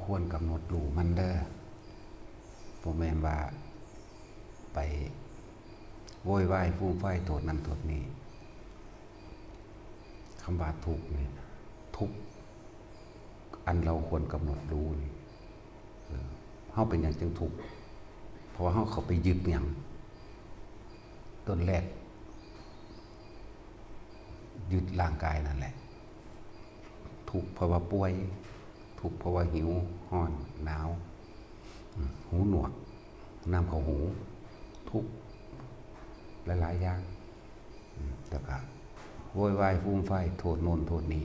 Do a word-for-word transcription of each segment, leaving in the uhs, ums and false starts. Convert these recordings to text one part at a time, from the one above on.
ควรกำหนดรู้มันเด้อ บ่แม่นว่าไปโวยวายฟูมฟายโทษนั่นโทษนี่ คำว่าทุกข์เนี่ย ทุกข์อันเราควรกำหนดรู้นี่ เออ เฮาเป็นหยังจึงทุกข์ เพราะว่าเฮาเข้าไปยึดหยัง ต้นแรก ยึดร่างกายนั่นแหละ ทุกข์เพราะว่าป่วย ทุกข์เพราะว่าหิว ร้อน หนาว อืม หูหนวก น้ำเข้าหู ทุกข์หลายๆ อย่าง อืม แล้วก็โวยวายฟูมฟายโทษโน่นโทษนี่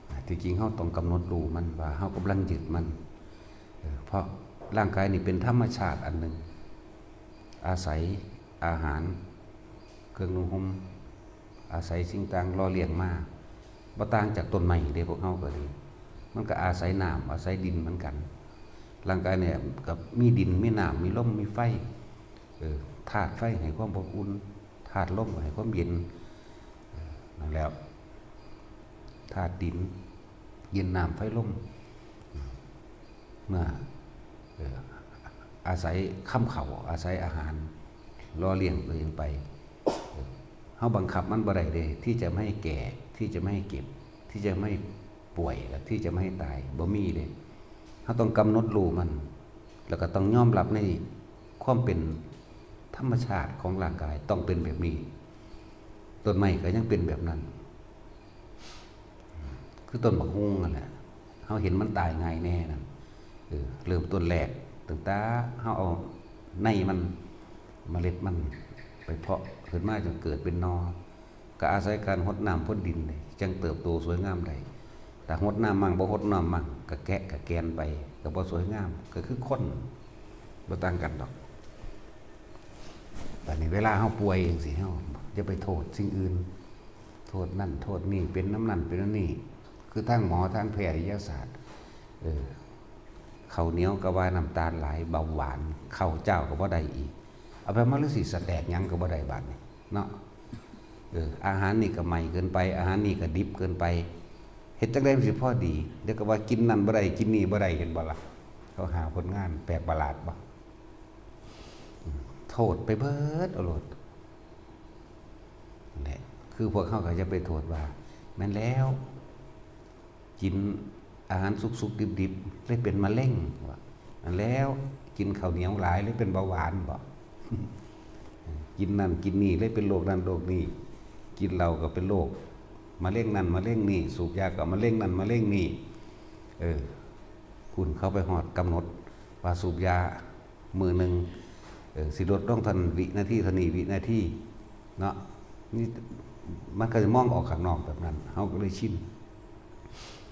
อ่ะ ที่จริงเฮาต้องกำหนดรู้มันว่าเฮากำลังยึดมัน เออ เพราะร่างกายนี่เป็นธรรมชาติอันหนึ่ง อาศัยอาหาร เครื่องนุ่งห่ม อาศัยสิ่งต่างหล่อเลี้ยงมา บ่ต่างจากต้นไม้เด้ พวกเฮาก็ดี มันก็อาศัยน้ำ อาศัยดินเหมือนกัน ร่างกายเนี่ยก็มีดิน มีน้ำ มีลม มีไฟ เออ ธาตุไฟให้ความอบอุ่น ธาตุลมให้ความเย็น เออ นั่นแหละ ธาตุดิน เย็นน้ำไฟลม เมื่อ เอ่อ อาศัยคำข้าว อาศัยอาหาร หล่อเลี้ยงตัวเองไป เอ่อ เฮาบังคับมันบ่ได้เด้ ที่จะไม่ให้แก่ ที่จะไม่ให้เจ็บ ที่จะไม่ป่วย และที่จะไม่ให้ตาย บ่มีเด้ เฮาต้องกำหนดรู้มัน แล้วก็ต้องยอมรับในความเป็นธรรมชาติของร่างกาย ต้องเป็นแบบนี้ ต้นไม้ก็ยังเป็นแบบนั้น คือต้นบักฮุ่งนั่นแหละ เฮาเห็นมันตายง่ายแน่นั่น เออ เริ่มต้นแรก ตั้งแต่เฮาเอาในมัน เมล็ดมัน ไปเพาะขึ้นมาจนเกิดเป็นหน่อ ก็อาศัยการหดน้ำพ่นดินเลย จั่งเติบโตสวยงามได้ ถ้าหดน้ำมั่ง บ่หดน้ำมั่ง ก็แกะก็แกนไป ก็บ่สวยงาม ก็คือคน บ่ต่างกันดอก บัดนี้เวลาเฮาป่วยจั่งซี้ เฮาอย่าไปโทษสิ่งอื่น โทษนั่นโทษนี่ เป็นนำนั่นเป็นนำนี่ คือทางหมอทางแพทยศาสตร์ เออ ข้าวเหนียวก็ว่าน้ำตาลหลาย เบาหวาน ข้าวเจ้าก็บ่ได้อีก เอาไปมาฤๅษีสแต็กหยังก็บ่ได้บาดนี้เนาะ เออ อาหารนี่ก็ใหม่เกินไป อาหารนี่ก็ดิบเกินไป เฮ็ดจั่งใดมันสิพอดี เดี๋ยวก็ว่ากินนั่นบ่ได้ กินนี่บ่ได้ เห็นบ่ล่ะ เขาหาผลงานแปลกประหลาดบ่ อืม โทษไปเบิดเอาโลด นั่นแหละ คือพวกเฮาก็อย่าไปโทษว่า แม่นแล้ว กินอาหารสุกๆ ดิบๆ เลยเป็นมะเร็ง ว่า แม่นแล้ว กินข้าวเหนียวหลายเลยเป็นเบาหวานบ่ กินนั่นกินนี่เลยเป็นโรคนั่นโรคนี่ กินเหล้าก็เป็นโรคมะเร็งนั่นมะเร็งนี่ สูบยาก็มะเร็งนั่นมะเร็งนี่ เออ พุ้นเขาไปฮอดกำหนดว่าสูบยามื้อหนึ่ง เออ สิลดลงเท่านั้นวินาที เท่านี้วินาที เนาะ นี่มันก็จะมองออกข้างนอกแบบนั้น เฮาก็เลยชิน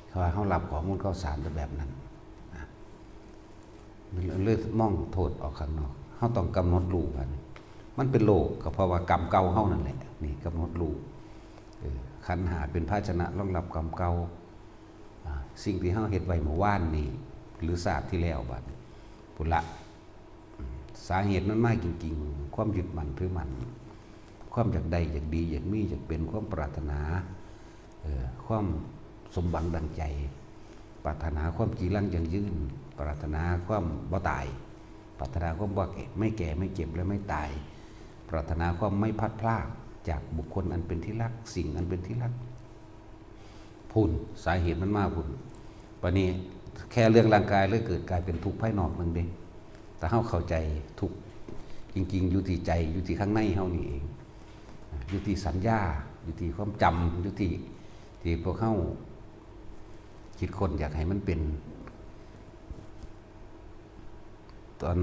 เพราะว่าเฮารับข้อมูลข่าวสารแต่แบบนั้นนะ มันเลยมองโทษออกข้างนอก เฮาต้องกำหนดรู้ว่านี่ มันเป็นโรคก็เพราะว่ากรรมเก่าเฮานั่นแหละ นี่กำหนดรู้ เออ ขันธ์ห้าเป็นภาชนะรองรับกรรมเก่า อ่า สิ่งที่เฮาเฮ็ดไว้เมื่อวานนี้ หรือชาติที่แล้วบัดนี้ พุ้นละ อืม สาเหตุมันมาจริงๆ ความยึดมั่นถือมั่น ความอยากได้ อยากดี อยากมี อยากเป็น ความปรารถนา เอ่อ ความสมหวังดังใจ ปรารถนาความจีรังยั่งยืน ปรารถนาความบ่ตาย ปรารถนาความบ่แก่ ไม่แก่ ไม่เจ็บ และไม่ตาย ปรารถนาความไม่พลัดพรากจากบุคคลอันเป็นที่รัก สิ่งอันเป็นที่รัก พุ้น สาเหตุมันมาพุ้น บัดนี้แค่เรื่องร่างกายเลยเกิดกลายเป็นทุกข์ภายนอกหนึ่งเด้ แต่เฮาเข้าใจทุกข์จริงๆ อยู่ที่ใจ อยู่ที่ข้างในเฮานี่เอง อยู่ที่สัญญา อยู่ที่ความจำ อยู่ที่ ที่พวกเฮาคิดค้นอยากให้มันเป็น ตอน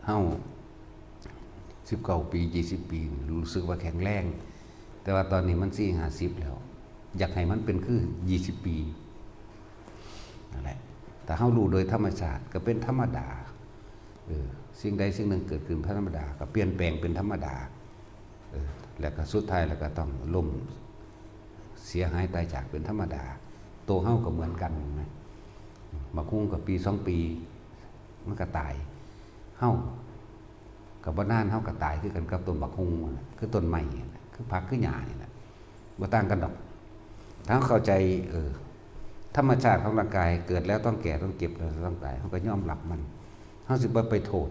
เฮาสิบเก้าปี ยี่สิบปี รู้สึกว่าแข็งแรง แต่ว่าตอนนี้มันสี่ห้าสิบแล้ว อยากให้มันเป็นคือยี่สิบปี นั่นแหละ ถ้าเฮารู้โดยธรรมชาติก็เป็นธรรมดา เออ สิ่งใดสิ่งหนึ่งเกิดขึ้นเป็นธรรมดา ก็เปลี่ยนแปลงเป็นธรรมดา เออ แล้วก็สุดท้ายแล้วก็ต้องล้มเสียหายตายจากเป็นธรรมดา ตัวเฮาก็เหมือนกันนะ บักฮุ่งก็ปีสองปี มันก็ตาย เฮาก็บ่นานเฮาก็ตายคือกันกับต้นบักฮุ่งนั่นแหละ คือต้นไม้นั่นแหละ คือผักคือหญ้านี่แหละ บ่ต่างกันดอก ถ้าเฮาเข้าใจ เออ ธรรมชาติของร่างกายเกิดแล้วต้องแก่ ต้องเจ็บแล้วต้องตาย เฮาก็ยอมรับมัน เฮาสิบ่ไปโทษ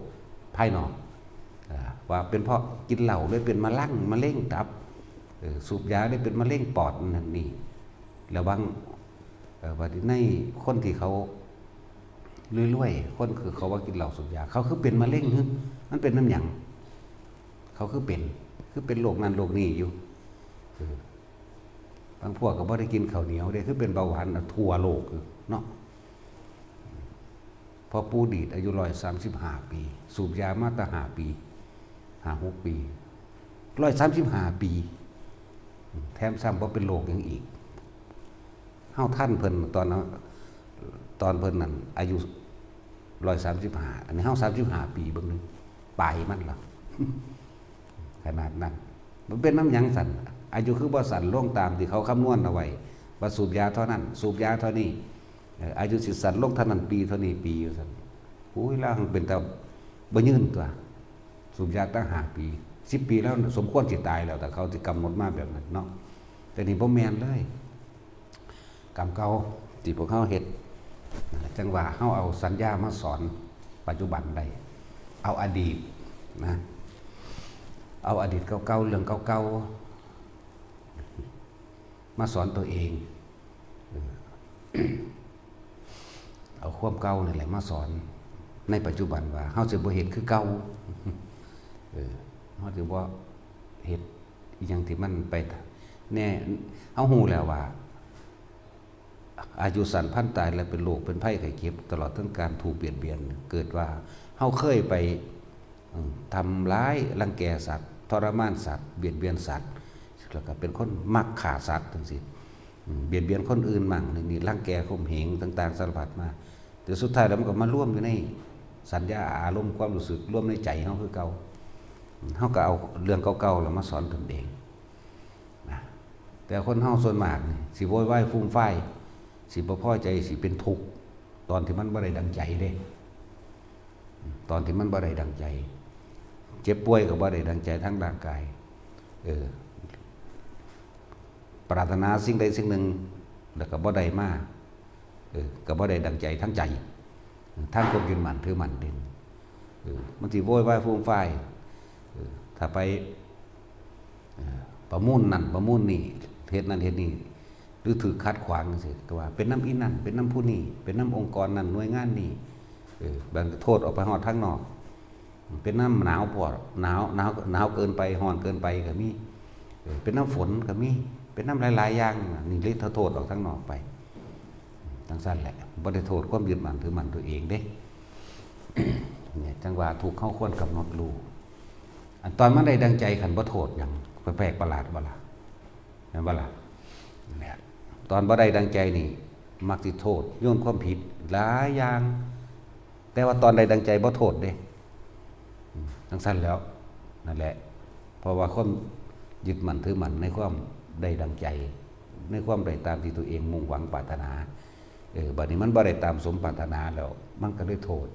ภายนอก เอ่อ ว่าเป็นเพราะกินเหล้าเลยเป็นมะเร็ง มะเร็งตับ เอ่อ สูบยาเลยเป็นมะเร็งปอดนั่นนี่ ระวัง เอ่อ บัดนี้ในคนที่เขารวยๆ คนคือเขาว่ากินเหล้าสูบยา เขาคือเป็นมะเร็ง หึ มันเป็นนำหยัง เขาคือเป็น คือเป็นโรคนั้นโรคนี้อยู่ เออ บางพวกก็บ่ได้กินข้าวเหนียวเด้ คือเป็นเบาหวานน่ะทั่วโลกอยู่เนาะ พ่อปู่ดีดอายุร้อยสามสิบห้าปี สูบยามาตั้งห้าปี ห้าหกปี ร้อยสามสิบห้าปี แถมซ้ำบ่เป็นโรคหยังอีก เฮาทันเพิ่นตอนนั้น ตอนเพิ่นนั่นอายุร้อยสามสิบห้า อันนี้เฮาสามสิบห้าปีเบิ่งหนึ่ง ปลายมันล่ะ ขนาดนั้น มันเป็นนำหยังซั่น อายุคือบ่สั้นลงตามที่เขาคำนวณเอาไว้ ว่าสูบยาเท่านั้น สูบยาเท่านี้ เอ่อ อายุสิสั้นลงเท่านั้นปี เท่านี้ปี ว่าซั่น โอ้ย ลาวมันเป็นตาบ่ยืนตั๊ว สูบยาตั้งห้าปี สิบปีแล้วสมควรสิตายแล้ว ถ้าเขาสิกำหนดมาแบบนั้นเนาะ แต่นี่บ่แม่นเลย กรรมเก่าที่พวกเฮาเฮ็ด จั่งว่าเฮาเอาสัญญามาสอนปัจจุบันได้ เอาอดีตนะ เอาอดีตเก่าๆ เรื่องเก่าๆ มาสอนตัวเอง เออ เอาความเก่านั่นแหละมาสอนในปัจจุบันว่าเฮาสิบ่เฮ็ดคือเก่า เออ เฮาสิบ่เฮ็ดอิหยังที่มันไปแน่ เฮาฮู้แล้วว่า อายุสั้นพลันตาย และเป็นโรคเป็นภัยไข้เจ็บ ตลอดทั้งการถูกเบียดเบียน เกิดว่าเฮาเคยไป อืม ทำร้ายรังแกสัตว์ ทรมานสัตว์ เบียดเบียนสัตว์ แล้วก็เป็นคนมักฆ่าสัตว์จั่งซี้ อืม เบียดเบียนคนอื่นมั่ง นี่ นี่รังแกข่มเหงต่างๆ สารพัดมา แต่สุดท้ายแล้วมันก็มารวมอยู่ในสัญญาอารมณ์ความรู้สึก รวมในใจเฮาคือเก่า อืม เฮาก็เอาเรื่องเก่าๆ แล้วมาสอนตนเอง นะ แต่คนเฮาส่วนมากนี่สิโวยวายฟูมฟาย สิบ่พอใจ สิเป็นทุกข์ ตอนที่มันบ่ได้ดังใจเด้ ตอนที่มันบ่ได้ดังใจ เจ็บป่วยก็บ่ได้ดังใจทางร่างกาย เออ ปรารถนาสิ่งใดสิ่งหนึ่ง แล้วก็บ่ได้มา เออ ก็บ่ได้ดังใจทางใจ ทางความยึดมั่นถือมั่นเด้ เออ มันสิโวยวายฟูมฟาย เออ ถ้าไป เอ่อ ประมูลนั่นประมูลนี่ เฮ็ดนั่นเฮ็ดนี่ หรือถูกขัดขวางจั่งซี้ ก็ว่าเป็นนำอีนั่น เป็นนำผู้นี่ เป็นนำองค์กรนั่น หน่วยงานนี่ เออ บางโทษออกไปฮอดทางนอก เป็นนำหนาวพวก หนาว หนาว หนาวเกินไป ร้อนเกินไปก็มี เออ เป็นนำฝนก็มี เป็นนำหลายๆ อย่าง นี่เลยโทษออกทางนอกไป จั่งซั้นแหละ บ่ได้โทษความยึดมั่นถือมั่นตัวเองเด้ เนี่ย จั่งว่าทุกข์เฮาควรกำหนดรู้ อันตอนมันได้ดังใจคันบ่โทษหยัง แปลกประหลาดบ่ล่ะ แม่นบ่ล่ะ เนี่ย ตอนบ่ได้ดังใจนี่ มักสิโทษ โยนความผิดหลายอย่าง แต่ว่าตอนได้ดังใจบ่โทษเด้ อืม จั่งซั้นแหล้ว นั่นแหละ เพราะว่าความยึดมั่นถือมั่นในความได้ดังใจ ในความได้ตามที่ตัวเองมุ่งหวังปรารถนา เออ บัดนี้มันบ่ได้ตามสมปรารถนาแล้ว มันก็เลยโทษ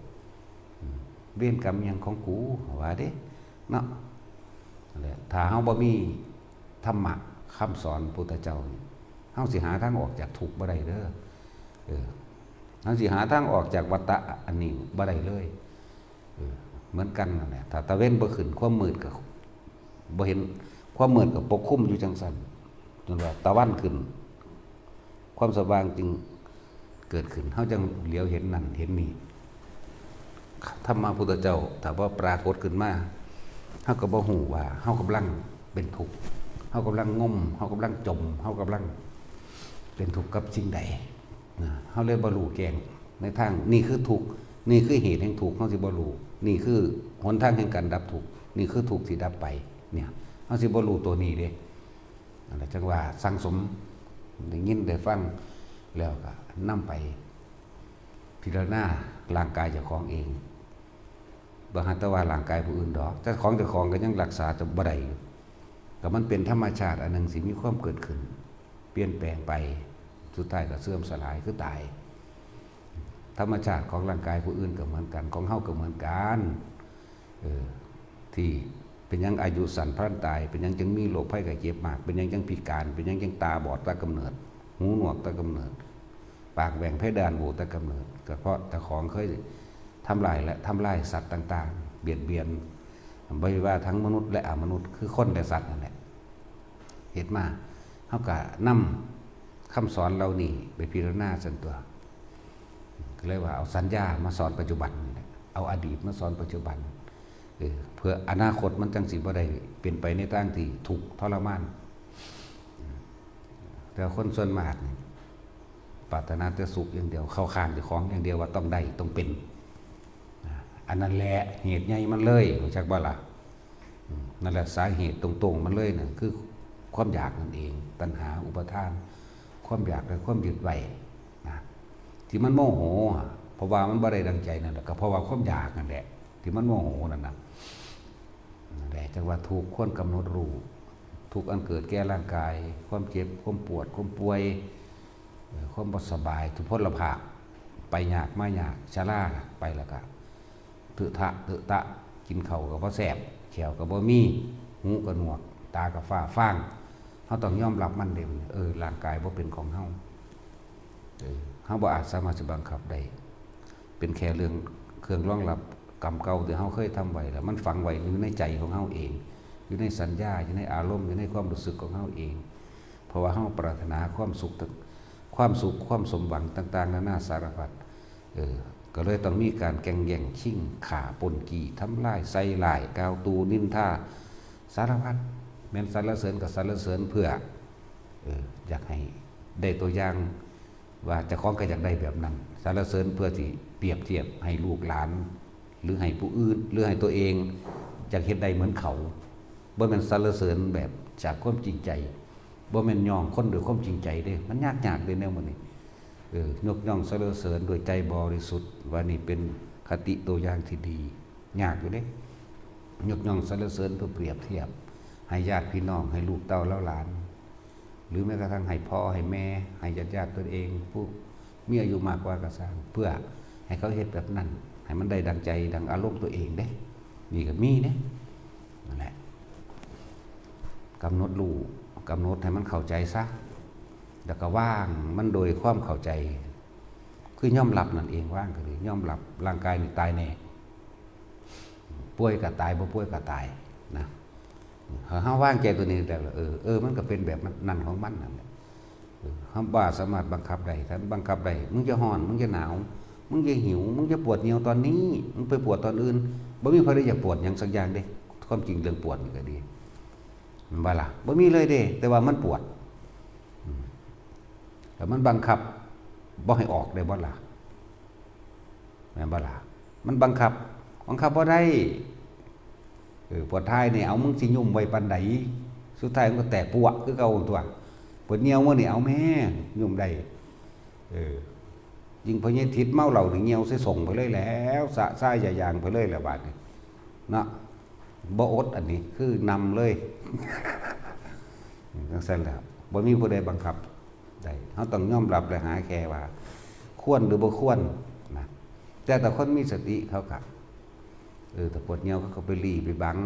อืม เวรกรรมหยังของกู ว่าเด้ เนาะ นั่นแหละ ถ้าเฮาบ่มีธรรมะคำสอนพุทธเจ้านี่ เฮาสิหาทางออกจากทุกข์บ่ได้เด้อ เออ เฮาสิหาทางออกจากวัฏฏะอันนี้บ่ได้เลย เออ เหมือนกันนั่นแหละ ถ้าตะเว็นบ่ขึ้น ความมืดก็บ่เห็น ความมืดก็ปกคลุมอยู่จั่งซั้น จนว่าตะวันขึ้น ความสว่างจึงเกิดขึ้น เฮาจั่งเหลียวเห็นนั่นเห็นนี่ ธรรมะพุทธเจ้า ถ้าบ่ปรากฏขึ้นมา เฮาก็บ่ฮู้ว่าเฮากำลังเป็นทุกข์ เฮากำลังงม เฮากำลังจม เฮากำลังเป็นทุกข์กับสิ่งใด นะ เฮาเลยบ่รู้แจ้งในทาง นี่คือทุกข์ นี่คือเหตุแห่งทุกข์ เฮาสิบ่รู้ นี่คือหนทางแห่งการดับทุกข์ นี่คือทุกข์ที่ดับไป เนี่ย เฮาสิบ่รู้ตัวนี้เด้ นั่นแหละ จั่งว่าสั่งสม ได้ยินได้ฟังแล้วก็นำไปพิจารณาร่างกายเจ้าของเอง บ่หันแต่ว่าร่างกายผู้อื่นดอก แต่ของเจ้าของก็ยังรักษาจะบ่ได้อยู่ ก็มันเป็นธรรมชาติอันหนึ่งสิมีความเกิดขึ้น เปลี่ยนแปลงไป สุดท้ายก็เสื่อมสลายคือตาย ธรรมชาติของร่างกายผู้อื่นก็เหมือนกัน ของเฮาก็เหมือนกัน เออ ที่เป็นหยังอายุสั้นพลันตาย เป็นหยังจึงมีโรคภัยไข้เจ็บมาก เป็นหยังจึงพิการ เป็นหยังจึงตาบอดแต่กำเนิด หูหนวกแต่กำเนิด ป ปากแหว่งเพดานโหว่แต่กำเนิด ก็เพราะเจ้าของเคยทำลายและทำลายสัตว์ต่างๆ เบียดเบียน บ่ว่าทั้งมนุษย์และอมนุษย์ คือคนและสัตว์นั่นแหละ เฮ็ดมา เฮาก็นำคำสอนเหล่านี้ไปพิจารณาซั่นตั๊ว ก็เลยว่าเอาสัญญามาสอนปัจจุบันนี่แหละ เอาอดีตมาสอนปัจจุบัน เออ เพื่ออนาคตมันจั่งสิบ่ได้เป็นไปในทางที่ทุกข์ทรมาน แต่คนส่วนมากนี่ปรารถนาแต่สุขอย่างเดียว เข้าข้างเจ้าของอย่างเดียวว่าต้องได้ ต้องเป็น นะ อันนั้นแหละเหตุใหญ่มันเลย รู้จักบ่ล่ะ? อืม นั่นแหละสาเหตุตรงๆมันเลยน่ะ คือความอยากนั่นเอง ตัณหาอุปาทาน ความอยากและความยึดไว้นะ ที่มันโมโหอะ เพราะว่ามันบ่ได้ดังใจนั่นแหละ ก็เพราะว่าความอยากนั่นแหละ ที่มันโมโหนั่นน่ะ นั่นแหละ จั่งว่าทุกข์ควรกำหนดรู้ ทุกข์อันเกิดแก่ร่างกาย ความเจ็บ ความปวด ความป่วย เอ่อ ความบ่สบาย ทุพพลภาพ ไปยากมายาก ชรา ไปแล้วก็ เถอะทะ เถอะตะ กินข้าวก็บ่แซ่บ แข้วก็บ่มี หูก็หนวก ตาก็ฟ้าฟาง เฮาต้องยอมรับมันเด้ เออ ร่างกายบ่เป็นของเฮา เออ เฮาบ่อาจสามารถสิบังคับได้ เป็นแค่เรื่องเครื่องรองรับกรรมเก่าที่เฮาเคยทำไว้ แล้วมันฝังไว้อยู่ในใจของเฮาเอง อยู่ในสัญญา อยู่ในอารมณ์ อยู่ในความรู้สึกของเฮาเอง เพราะว่าเฮาปรารถนาความสุข ความสุข ความสมหวังต่างๆ นานาสารพัด เออ ก็เลยต้องมีการแก่งแย่งชิง ฆ่า ปล้น จี้ ทำลาย ใส่ร้าย กล่าวตู่ นินทา สารพัด แม่นสรรเสริญก็สรรเสริญเพื่อ เออ อยากให้ได้ตัวอย่างว่าเจ้าของก็อยากได้แบบนั้น สรรเสริญเพื่อสิเปรียบเทียบให้ลูกหลาน หรือให้ผู้อื่น หรือให้ตัวเอง อยากเฮ็ดได้เหมือนเขา บ่แม่นสรรเสริญแบบจากความจริงใจ บ่แม่นย่องคนด้วยความจริงใจเด้ มันยากๆเด้แนวหมู่นี้ เออ ยกย่องสรรเสริญด้วยใจบริสุทธิ์ ว่านี่เป็นคติตัวอย่างที่ดี ยากอยู่เด้ ยกย่องสรรเสริญเพื่อเปรียบเทียบ ให้ญาติพี่น้อง ให้ลูกเต้าเหล่าหลาน หรือแม้กระทั่งให้พ่อ ให้แม่ ให้ญาติๆตนเอง ผู้มีอายุมากกว่าก็ซ่าง เพื่อให้เขาเฮ็ดแบบนั้น ให้มันได้ดังใจ ดังอารมณ์ตัวเองเด้ นี่ก็มีเด้ นั่นแหละ กำหนดรู้ กำหนดให้มันเข้าใจซะ แล้วก็วางมันโดยความเข้าใจ คือยอมรับนั่นเอง วางก็คือยอมรับ ร่างกายนี่ตายแน่ ป่วยก็ตาย บ่ป่วยก็ตายนะ เฮา เฮาวางใจตัวนี้แล้ว เออ เออ มันก็เป็นแบบนั้นของมันนั่นแหละ เออ เฮาบ่สามารถบังคับได้ ถ้าบังคับได้ มึงจะร้อน มึงจะหนาว มึงจะหิว มึงจะปวดเยี่ยวตอนนี้ มึงไปปวดตอนอื่น บ่มีใครได้อยากปวดหยังสักอย่างเด้ ความจริงเรื่องปวดนี่ก็ดี แม่นบ่ล่ะ? บ่มีเลยเด้ แต่ว่ามันปวด อืม แล้วมันบังคับบ่ให้ออกได้บ่ล่ะ? แม่นบ่ล่ะ? มันบังคับ บังคับบ่ได้ เออ ปวดท้ายนี่ เอา มึงสิยุมไว้ปานใด สุดท้ายมันก็แตกปัวะคือเก่าตั๊ว ปวดเยี่ยวมื้อนี่ เอาแม่ ยุมได้ เออ ยิ่งพ่อใหญ่ทิดเมาเหล้านี่ เยี่ยวใส่ส่งไปเลยแล้ว สะซ้ายอย่ายางไปเลยแหละบาดนี้ เนาะ บ่อด อันนี้คือนำเลย จั่งซั่นแหละ บ่มีผู้ใดบังคับได้ เฮาต้องยอมรับและหาแก้ว่า ควรหรือบ่ควรนะ แต่ถ้าคนมีสติเขาก็ เออ ถ้าปวดเยี่ยวเขาก็ไปหลี้ไปบัง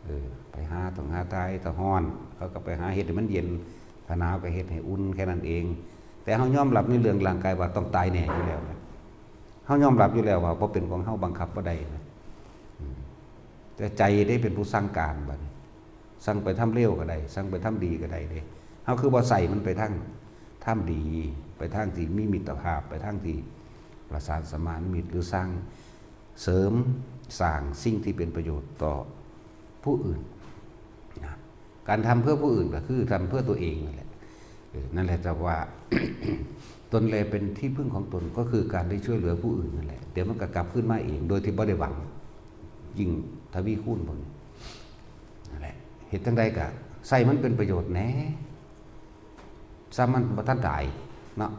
เออ ไปหาต้องหาทาย ถ้าร้อน เขาก็ไปหาเฮ็ดให้มันเย็น ถ้าหนาวก็เฮ็ดให้อุ่น แค่นั้นเอง แต่เฮายอมรับในเรื่องร่างกายว่าต้องตายแน่อยู่แล้วนะ เฮายอมรับอยู่แล้วว่าบ่เป็นของเฮา บังคับบ่ได้นะ อืม แต่ใจเด้เป็นผู้สั่งการบัดนี้ สั่งไปทำเลวก็ได้ สั่งไปทำดีก็ได้เด้ เฮาคือบ่ใส่มันไปทางทำดี ไปทางที่มีมิตรภาพ ไปทางที่ประสานสมานมิตร หรือสร้าง เสริมสร้างสิ่งที่เป็นประโยชน์ต่อผู้อื่นนะ การทำเพื่อผู้อื่นก็คือทำเพื่อตัวเองนั่นแหละ เออ นั่นแหละ แต่ว่า ตนแลเป็นที่พึ่งของตน ก็คือการได้ช่วยเหลือผู้อื่นนั่นแหละ เดี๋ยวมันก็กลับคืนมาเอง โดยที่บ่ได้หวัง ยิ่งทวีคูณบน นั่นแหละ เฮ็ดจั่งใดก็ใส่มันเป็นประโยชน์แหน่ ซ้ำมันบ่ทันตายเนาะ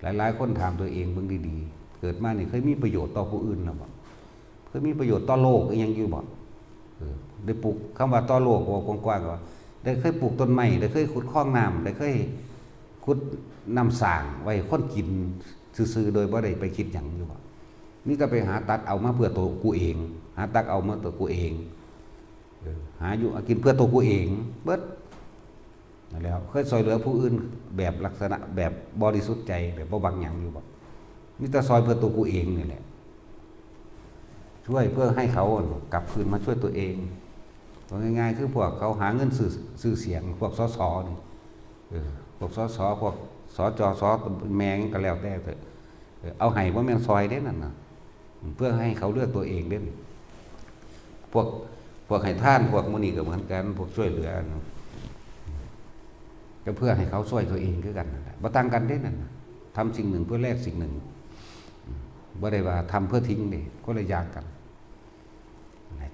หลายๆคนถามตัวเองเบิ่งดีๆ เกิดมานี่เคยมีประโยชน์ต่อผู้อื่นแล้วบ่? เคยมีประโยชน์ต่อโลกอีหยังอยู่บ่? เออ ได้ปลูก คำว่าต่อโลก เว้ากว้างๆ ก็ว่า ได้เคยปลูกต้นไม้ ได้เคยขุดคลองน้ำ ได้เคยขุดน้ำสร้างไว้ให้คนกินซื่อๆ โดยบ่ได้ไปคิดหยังอยู่บ่? มีแต่ไปหาตัดเอามาเพื่อตัวกูเอง หาตักเอามาตัวกูเอง เออ หาอยู่หากินเพื่อตัวกูเองเบิด นั่นแหละ เคยซอยเหลือผู้อื่นแบบลักษณะแบบบริสุทธิ์ใจ แบบบ่หวังหยังอยู่บ่ มีแต่ซอยเพื่อตัวกูเองนี่แหละ ช่วยเพื่อให้เขากลับคืนมาช่วยตัวเอง ตัวง่ายๆ คือพวกเขาหาเงินซื้อ ซื้อเสียง พวกสสนี่ เออ พวกสส พวกสจ ส แม่งก็แล้วแต่เถอะ เออ เอาให้บ่แม่นซอยเด้นั่นน่ะ เพื่อให้เขาเลือกตัวเองเด้ พวก พวกให้ทาน พวกหมู่นี้ก็เหมือนกัน พวกช่วยเหลือ ก็เพื่อให้เขาช่วยตัวเองคือกันนั่นแหละ บ่ต่างกันเด้นั่นน่ะ ทำสิ่งหนึ่งเพื่อแลกสิ่งหนึ่ง บ่ได้ว่าทำเพื่อทิ้งเด้ คนละอย่างกัน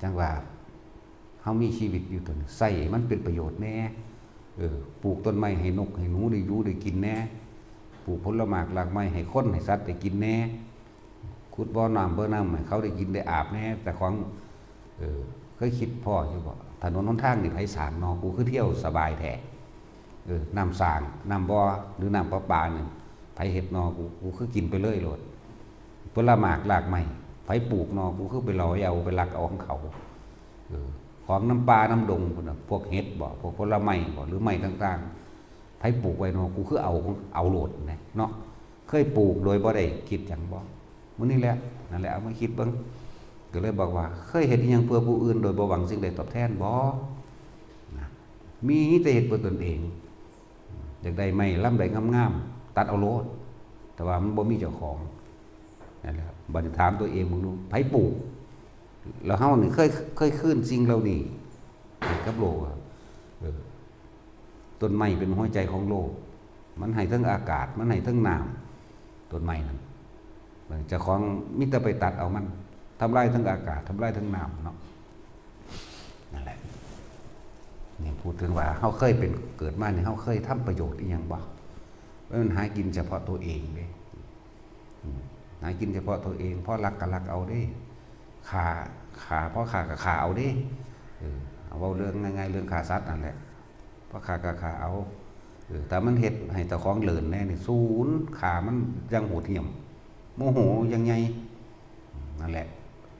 จั่งว่า เฮามีชีวิตอยู่ตน ใช้มันเป็นประโยชน์แหน่ เออ ปลูกต้นไม้ให้นกให้หนูได้อยู่ได้กินแหน่ ปลูกผลหมากรากไม้ให้คนให้สัตว์ได้กินแหน่ ขุดบ่อน้ำบ่อน้ำให้เขาได้กินได้อาบแหน่ แต่ของ เออ เคยคิดพ้ออยู่บ่ ถนนหนทางนี่ไผสร้างนอ กูคือเที่ยวสบายแท้ เออ น้ำสร้าง น้ำบ่อ หรือน้ำประปานี่ ไผเฮ็ดนอ กู กูคือกินไปเลยโลด ผลหมากรากไม้ ไผปลูกนอ กูคือไปลอยเอา ไปลักเอาของเขา เออ ของน้ำป่าน้ำดงพุ้นน่ะ พวกเห็ดบ่ พวกผลไม้บ่ หรือไม้ต่างๆ ไผปลูกไว้นอ กูคือเอา เอาโลดนะเนาะ เคยปลูกโดยบ่ได้คิดหยังบ่ มื้อนี้แหละ นั่นแหละ เอามาคิดเบิ่ง ก็เลยบอกว่า เคยเฮ็ดอิหยังเพื่อผู้อื่นโดยบ่หวังสิ่งใดตอบแทนบ่ นะ มีแต่เฮ็ดเพื่อตนเอง อยากได้ไม้ลำใดงามๆ ตัดเอาโลด แต่ว่ามันบ่มีเจ้าของ นั่นแหละ บัดนี้ถามตัวเองมึงดู ไผปลูก แล้วเฮานี่เคย เคยคืนสิ่งเหล่านี้ให้กับโลกอะ เออ ต้นไม้เป็นหัวใจของโลก มันให้ทั้งอากาศ มันให้ทั้งน้ำ ต้นไม้นั่น เจ้าของมีแต่ไปตัดเอามัน ทำลายทั้งอากาศ ทำลายทั้งน้ำเนาะ นั่นแหละ นี่พูดถึงว่าเฮาเคยเป็น เกิดมานี่เฮาเคยทำประโยชน์อีหยังบ่ มันหากินเฉพาะตัวเองเด้ อืม หากินเฉพาะตัวเอง พอลักก็ลักเอาเด้ ฆ่า ฆ่า พอฆ่าก็ฆ่าเอาเด้ เออ เอาเว้าเรื่องง่ายๆ เรื่องฆ่าสัตว์นั่นแหละ พอฆ่าก็ฆ่าเอา เออ แต่มันเฮ็ดให้เจ้าของเลินแหน่นี่ สูญฆ่ามันอย่างโหดเหี้ยม โมโหอย่างใหญ่ นั่นแหละ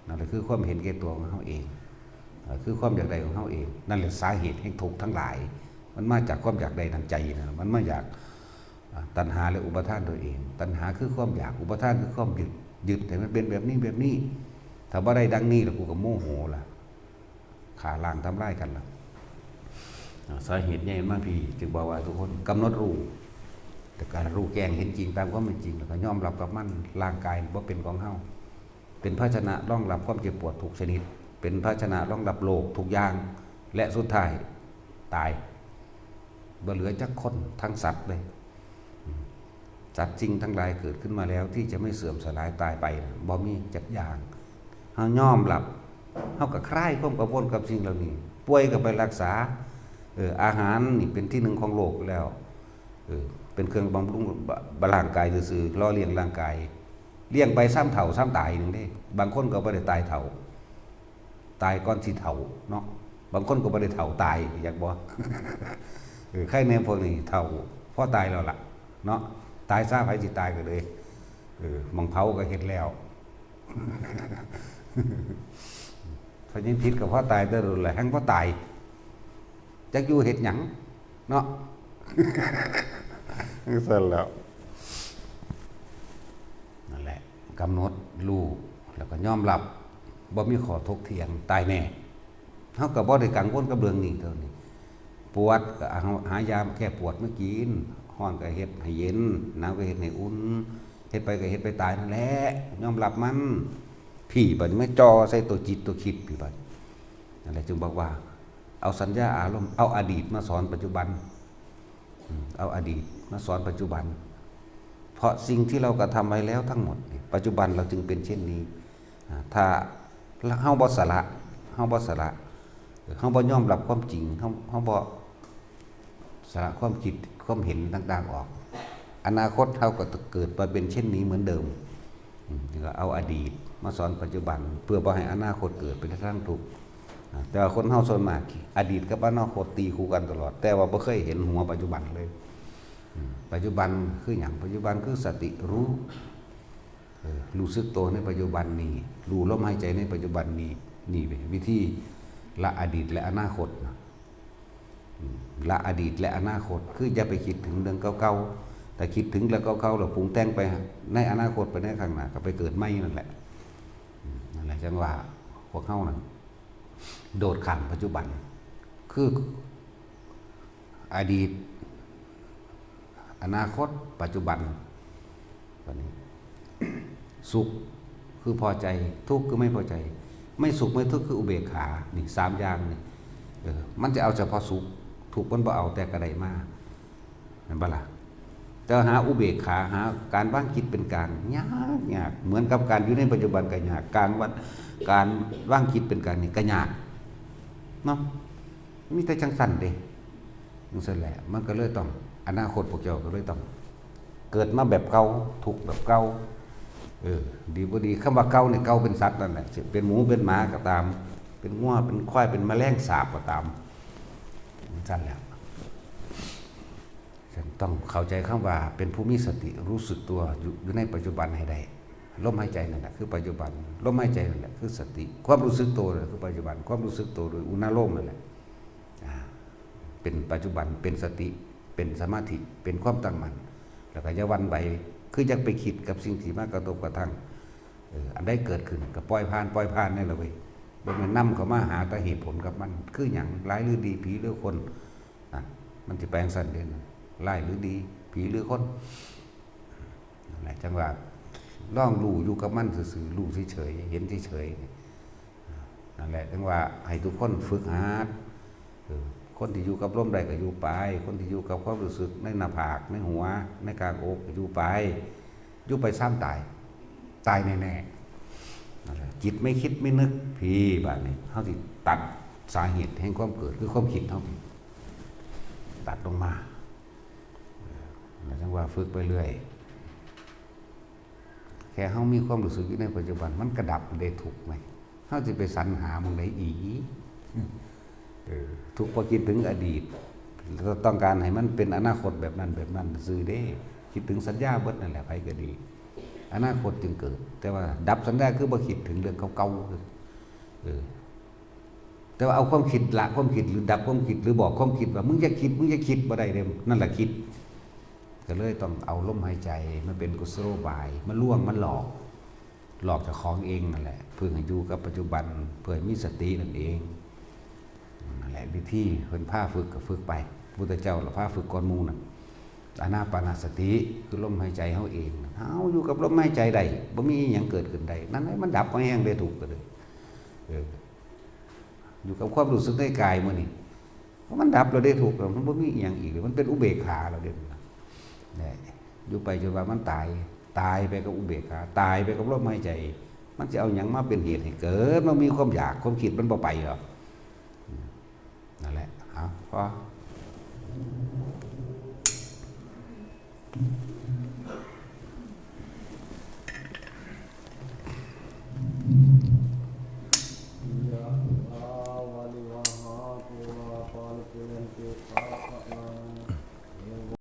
นั่นแหละคือความเห็นแก่ตัวของเฮาเอง เอ่อ คือความอยากได้ของเฮาเอง นั่นแหละสาเหตุแห่งทุกข์ทั้งหลาย มันมาจากความอยากได้ทางใจนะ มันมาจาก อ่า ตัณหาและอุปาทานตัวเอง ตัณหาคือความอยาก อุปาทานคือความยึด ยึดให้มันเป็นแบบนี้แบบนี้ ถ้าบ่ได้ดังนี้แล้วกูก็โมโหละ ฆ่าล้างทำลายกันล่ะ อ่า สาเหตุใหญ่มันมาพี้ จึงบอกว่าทุกคนกำหนดรู้ แต่การรู้แจ้งเห็นจริงตามความเป็นจริง แล้วก็ยอมรับกับมัน ร่างกายบ่เป็นของเฮา เป็นภาชนะรองรับความเจ็บปวดทุกชนิด เป็นภาชนะรองรับโรคทุกอย่าง และสุดท้ายตาย บ่เหลือจักคนทั้งสัตว์เลย อืม สัตว์สิ่งทั้งหลายเกิดขึ้นมาแล้วที่จะไม่เสื่อมสลายตายไปน่ะ บ่มีจักอย่าง เฮายอมรับ เฮาก็คลายความกังวลกับสิ่งเหล่านี้ ป่วยก็ไปรักษา เออ อาหารนี่เป็นที่หนึ่งของโลกแล้ว เออ เป็นเครื่องบำรุงบะ ร่างกายซื่อๆ หล่อเลี้ยงร่างกาย เลี้ยงไปซ้ำเฒ่าซ้ำตายหนึ่งเด้ บางคนก็บ่ได้ตายเฒ่า ตายก่อนสิเฒ่าเนาะ บางคนก็บ่ได้เฒ่าตาย อยากบ่ เออ ใครแน่พวกนี้เฒ่า พอตายแล้วล่ะ เนาะ ตายซะ ไผสิตายก็เลย เออ หม่องเผาก็เฮ็ดแล้ว ถ้ายังผิดก็พอตายแต่โดนแหละ แฮ่งพอตาย จักอยู่เฮ็ดหยัง เนาะ จั่งซั้นแหล้ว นั่นแหละ กำหนดรู้ แล้วก็ยอมรับ บ่มีข้อถกเถียง ตายแน่ เฮาก็บ่ได้กังวลกับเรื่องนี้เท่านี้ ปวดก็เอา หายาแก้ปวดมากิน ร้อนก็เฮ็ดให้เย็น หนาวก็เฮ็ดให้อุ่น เฮ็ดไปก็เฮ็ดไปตายนั่นแหละ ยอมรับมัน พี้บัดนี้มาจ่อใส่ตัวจิตตัวคิดพี้บัด นั่นแหละจึงบอกว่า เอาสัญญาอารมณ์ เอาอดีตมาสอนปัจจุบัน อืม เอาอดีตมาสอนปัจจุบัน เพราะสิ่งที่เรากระทำไว้แล้วทั้งหมดเนี่ย ปัจจุบันเราจึงเป็นเช่นนี้ อ่า ถ้าเฮาบ่สละ เฮาบ่สละ เฮาบ่ยอมรับความจริง เฮา เฮาบ่สละความคิด ความเห็นต่างๆออก อนาคตเฮาก็จะเกิดมาเป็นเช่นนี้เหมือนเดิม อืม นี่ก็เอาอดีตมาสอนปัจจุบัน เพื่อบ่ให้อนาคตเกิดเป็นทางทุกข์ อ่า แต่ว่าคนเฮาส่วนมาก อดีตกับอนาคตตีคู่กันตลอด แต่ว่าบ่เคยเห็นหัวปัจจุบันเลย อืม ปัจจุบันคือหยัง ปัจจุบันคือสติรู้ เออ รู้สึกตัวในปัจจุบันนี้ รู้ลมหายใจในปัจจุบันนี้ นี่เป็นวิธีละอดีตและอนาคตนะ ละอดีตและอนาคต คืออย่าไปคิดถึงเรื่องเก่าๆ แต่คิดถึงเรื่องเก่าๆ แล้วปรุงแต่งไปในอนาคต ไปในข้างหน้า ก็ไปเกิดใหม่นั่นแหละ อืม นั่นแหละ จังว่าพวกเฮานั่นโดดข้ามปัจจุบัน คืออดีต อนาคต ปัจจุบัน บัดนี้ สุขคือพอใจ ทุกข์คือไม่พอใจ ไม่สุขไม่ทุกข์คืออุเบกขา นี่สามอย่างนี่ เออ มันจะเอาเฉพาะสุข ทุกข์มันบ่เอา แต่ก็ได้มา แม่นบ่ล่ะ? แต่หาอุเบกขา หาการวางจิตเป็นกลาง ยาก ยาก เหมือนกับการอยู่ในปัจจุบันก็ยาก กลางวัน การวางจิตเป็นกลางนี่ก็ยาก เนาะ มีแต่จังซั่นเด้ จังซั่นแหละ มันก็เลยต้อง อนาคตพวกเจ้าก็เลยต้อง เกิดมาแบบเก่า ทุกข์แบบเก่า เออ ดีบ่ดี คำว่าเก่านี่ เก่าเป็นสัตว์นั่นแหละ สิเป็นหมูเป็นหมาก็ตาม เป็นงัวเป็นควาย เป็นแมลงสาบก็ตาม จังซั่นแหละ ฉันต้องเข้าใจคำว่าเป็นผู้มีสติรู้สึกตัวอยู่ อยู่ในปัจจุบันให้ได้ ลมหายใจนั่นแหละคือปัจจุบัน ลมหายใจนั่นแหละคือสติ ความรู้สึกตัวนั่นแหละคือปัจจุบัน ความรู้สึกตัวโดยอุณาโลมนั่นแหละ อ่า เป็นปัจจุบัน เป็นสติ เป็นสมาธิ เป็นความตั้งมั่น แล้วก็อย่าหวั่นไหว คืออย่าไปคิดกับสิ่งที่มากระทบกระทั่ง เออ อันใดเกิดขึ้นก็ปล่อยผ่าน ปล่อยผ่านนี่แหละเว้ย บ่แม่นนำเข้ามาหาแต่เหตุผลกับมัน คือหยัง ร้ายหรือดี ผีหรือคน นั่น มันสิไปจั่งซั้นเด้ ร้ายหรือดี ผีหรือคน นั่นแหละ จังว่าลองรู้อยู่กับมันซื่อๆ รู้เฉยๆ เห็นเฉยๆ นี่ นั่นแหละ จังว่าให้ทุกคนฝึกหัด เออ คนที่อยู่กับลมได้ก็อยู่ไป คนที่อยู่กับความรู้สึกในหน้าผาก ในหัว ในกลางอกก็อยู่ไป อยู่ไปซ้ำตาย ตายแน่ๆ นั่นแหละ จิตไม่คิดไม่นึก พี บาดนี้ เฮาสิตัดสาเหตุแห่งความเกิด คือความคิดเฮา ตัดลงมา เออ แล้วจังว่าฝึกไปเรื่อย แค่เฮามีความรู้สึกอยู่ในปัจจุบัน มันก็ดับได้ทุกข์ไหม เฮาสิไปสรรหาหม่องใดอีก เออ ทุกข์เพราะคิดถึงอดีต ต้องการให้มันเป็นอนาคตแบบนั้นแบบนั้นซื่อเด้ คิดถึงสัญญาเบิดนั่นแหละ ไผก็ดี อนาคตจึงเกิด แต่ว่าดับสัญญาคือบ่คิดถึงเรื่องเก่าๆ คือ เออ แต่ว่าเอาความคิดละความคิด หรือดับความคิด หรือบอกความคิดว่า "มึงอย่าคิด มึงอย่าคิด" บ่ได้เด้ นั่นแหละคิด ก็เลยต้องเอาลมหายใจมาเป็นกุศโลบาย มาลวง มาหลอก หลอกเจ้าของเองนั่นแหละ เพื่อให้อยู่กับปัจจุบัน เพื่อให้มีสตินั่นเอง นั่นแหละวิธีเพิ่นพาฝึกก็ฝึกไป พุทธเจ้าละพาฝึกก่อนหมู่น่ะ อานาปานสติ คือลมหายใจเฮาเอง เฮาอยู่กับลมหายใจได้ บ่มีอิหยังเกิดขึ้นได้ นั่นแหละมันดับ บ่แฮงได้ทุกข์ก็เลย เออ อยู่กับความรู้สึกในกายมื้อนี้ เพราะมันดับแล้วเด้ทุกข์แล้ว มันบ่มีอิหยังอีกแล้ว มันเป็นอุเบกขาแล้วเด้ นี่ อยู่ไปจนว่ามันตาย ตายไปกับอุเบกขา ตายไปกับลมหายใจ มันสิเอาหยังมาเป็นเหตุให้เกิด มันมีความอยาก ความคิดมันบ่ไปหรอก นั่นแหละ เอา พอ